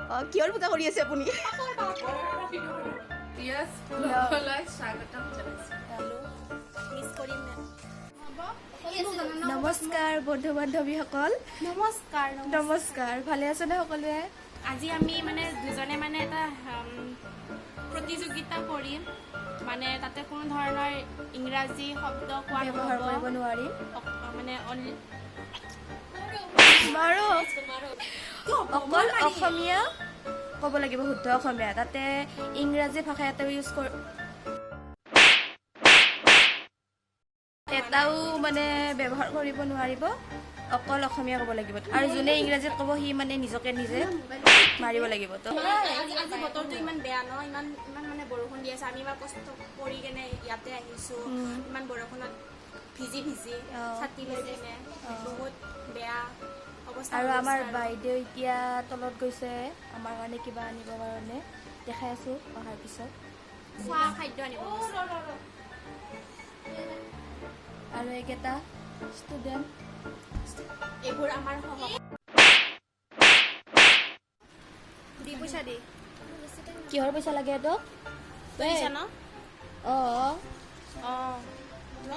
কিহৰ পূজা কৰি আছে আপুনি? স্বাগতম জনাইছো। মিছ কৰিম। নমস্কাৰ বন্ধু বান্ধৱীসকল। নমস্কাৰ। নমস্কাৰ, ভালে আছেনে সকলোৱে? আজি আমি মানে দুজনে মানে এটা প্ৰতিযোগিতা কৰিম, মানে তাতে কোনো ধৰণৰ ইংৰাজী শব্দ কোৱা ব্যৱহাৰ নহ'ব। কৰিব নোৱাৰিম। মানে only বাৰু, অকল অসমীয়া ক'ব লাগিব, শুদ্ধ অসমীয়া। তাতে ইংৰাজী ভাষা এটাও ইউজ কৰ এটাও মানে ব্যৱহাৰ কৰিব নোৱাৰিব, অকল অসমীয়া ক'ব লাগিব। আৰু যোনে ইংৰাজীত ক'ব, সি মানে নিজকে নিজে মাৰিব লাগিব। তো আজি বতৰটো ইমান বেয়া ন, ইমান ইমান মানে বৰষুণ দি আছে। আমি ইমান কষ্ট কৰি কেনে ইয়াতে আহিছো, ইমান বৰষুণত ভিজি ভিজি, ছাতি লৈ কেনে, বহুত বেয়া অৱস্থা আৰু হৈ গৈছে। আমাৰ আৰু। বাইদেউ এতিয়া তলত গৈছে আমাৰ কাৰণে কিবা আনিবৰ কাৰণে, দেখাই আছো অহাৰ পিছত। খোৱা খাদ্য আনিব গৈছে। আৰু এইকেইটা ষ্টুডেণ্ট। এইবোৰ আমাৰ সহ দি পইচা দি। কিহৰ পইচা লাগে এইটো? তই দিছা ন? অঁ। অঁ,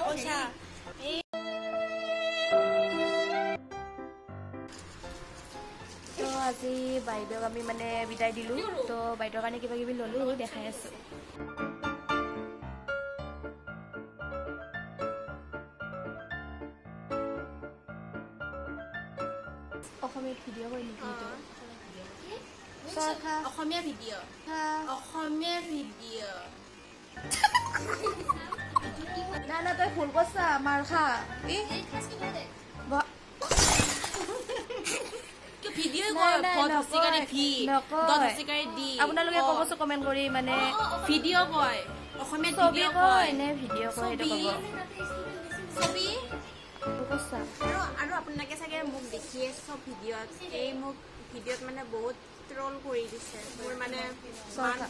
পইচা এই। তো আজি বাইদেউক আমি মানে বিদায় দিলোঁ। তো বাইদেউৰ কাৰণে কিবা কিবি ল'লোঁ, দেখাই আছোঁ। অসমীয়াত ভিডিঅ' হয় নেকি এইটো? চাহ খা। অসমীয়া ভিডিঅ'। খা। অসমীয়া ভিডিঅ'। না না, তই ভুল কৰছা, মাৰ খা। ভিডিঅ' নাই, কয়। নাই, ভ হচিকাৰী নকয়, ভি নকয়। দ হচিকাৰী ডি। আপোনালোকে ক'বচোন কমেণ্ট কৰি, মানে ভিডিঅ' কয় অসমীয়াত। ছবি ভিডিঅ' কয় কয় নে ভিডিঅ' কয়, সেইটো ছবি। ক'ব। ছবি। ভুল কৰছা। আৰু আপোনালোকে চাগে মোক দেখিয়ে চব ভিডিঅ'ত, এই মোক ভিডিঅ'ত মানে বহুত ট্ৰল কৰি দিছে মোৰ মানে। চৰ খা।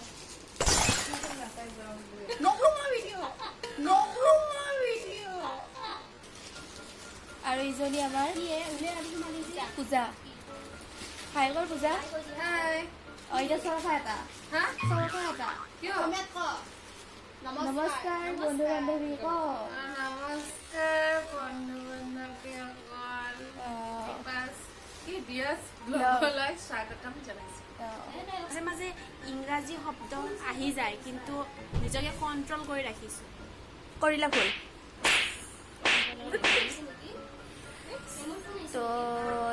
নকৰো মই ভিডিঅ', নকৰো মই ভিডিঅ'। আৰু ইজনী আমাৰ পূজা। হাই কৰ পূজা। অঁ, এতিয়া চৰ খা এটা। হা? চৰ খা এটা। কিয়? নমস্কাৰ বন্ধু বান্ধৱী ক। নমস্কাৰ বন্ধু বান্ধৱীসকল। বাছ কি দিয়াছ ব্লগলৈ স্বাগতম জনাইছো। মাজে মাজে ইংৰাজী শব্দ আহি যায়, কিন্তু নিজকে কণ্ট্ৰল কৰি ৰাখিছোঁ। কৰিলা ভুল। তো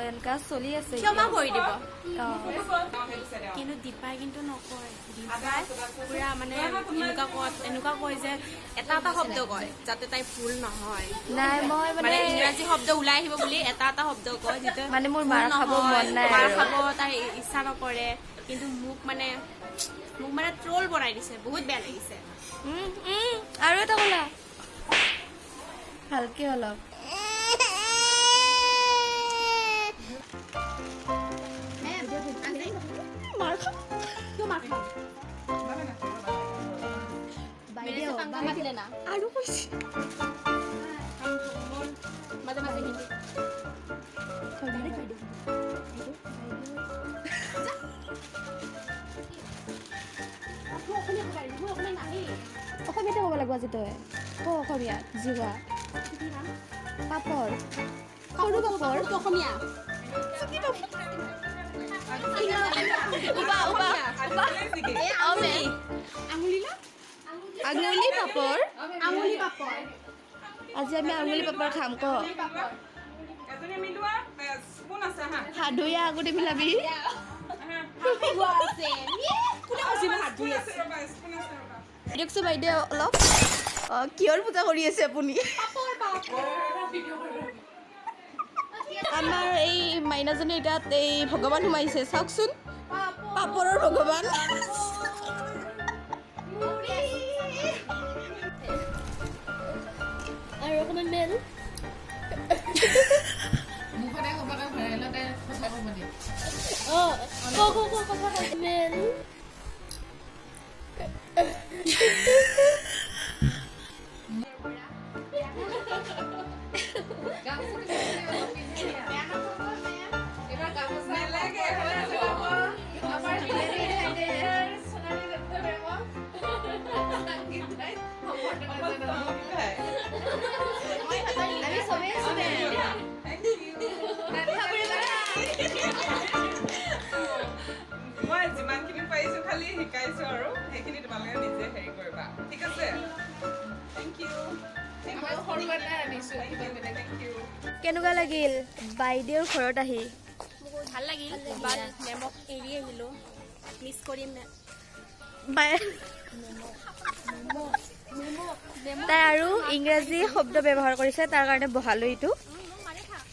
এনেকা চলি আছে। ক্ষমা কৰি দিব। অঁ। কিন্তু দীপাই কিন্তু নকয়। দীপাই পুৰা মানে এনেকুৱা কয়, এনেকুৱা কয় যে এটা এটা শব্দ কয় যাতে তাই ভুল নহয়। নাই, মই মানে মানে ইংৰাজী শব্দ ওলাই আহিব বুলি এটা এটা শব্দ কয়, যিটো মানে মোৰ ভুল মাৰ খাব নহয়, মন নাই মাৰ আৰু। খাব তাই ইচ্ছা নকৰে। কিন্তু মোক মানে ট্ৰল বনাই দিছে, বহুত বেয়া লাগিছে। উম, উম, আৰু এটা ক'লা ভালকে অলপ। মাৰ খা। বাইদেউ আৰু কৈছে। মাজে মাজে হিন্দী। বাইদেউ। অসমীয়াতে ক'ব লাগিব আজি। তই ক অসমীয়াত জিৱা পাপৰ, সৰু পাপৰ। অসমীয়া। উবা উবা। আঙুলি পাপৰ। আঙুলি পাপৰ। আজি আমি আঙুলি পাপৰ খাম ক। এজনী মিলোৱা স্পুন আছে হা। হাত ধুই আগতে মিলাবি। কোনে কৈছে মই হাত ধুই আছে ৰবা, স্পুন আছে ৰবা। দিয়কচোন বাইদেউ অলপ। অঁ, কিহৰ পূজা কৰি আছে আপুনি? আমাৰ এই মাইনাজনীৰ গাত এই ভগৱান সোমাইছে, চাওকচোন, পাপৰৰ ভগৱান। আৰু অকণমান মেল। মুখতে ক'বাকে ভৰাই লৈ তাই কথা ক'ব দিয়ে। অঁ, ক ক ক, কথা ক মেল। গামোচা অলপ পিন্ধি আহ। এইবাৰ গামোচা নালাগে। আমাৰ মই যিমানখিনি পাৰিছোঁ খালি শিকাইছোঁ আৰু সেইখিনি তোমালোকে নিজে হেৰি কৰিবা, ঠিক আছে? Thank U. আমাৰ সৰু এটা আনিছো কিবা বেলেগ। Thank U. কেনেকুৱা লাগিল বাইদেউৰ ঘৰত আহি? ভাল লাগিল, বাট মেমক এৰি আহিলোঁ, মিছ কৰিম। তাই আৰু ইংৰাজী শব্দ ব্যৱহাৰ কৰিছে, তাৰ কাৰণে বহালো এইটো। মাৰি থাক।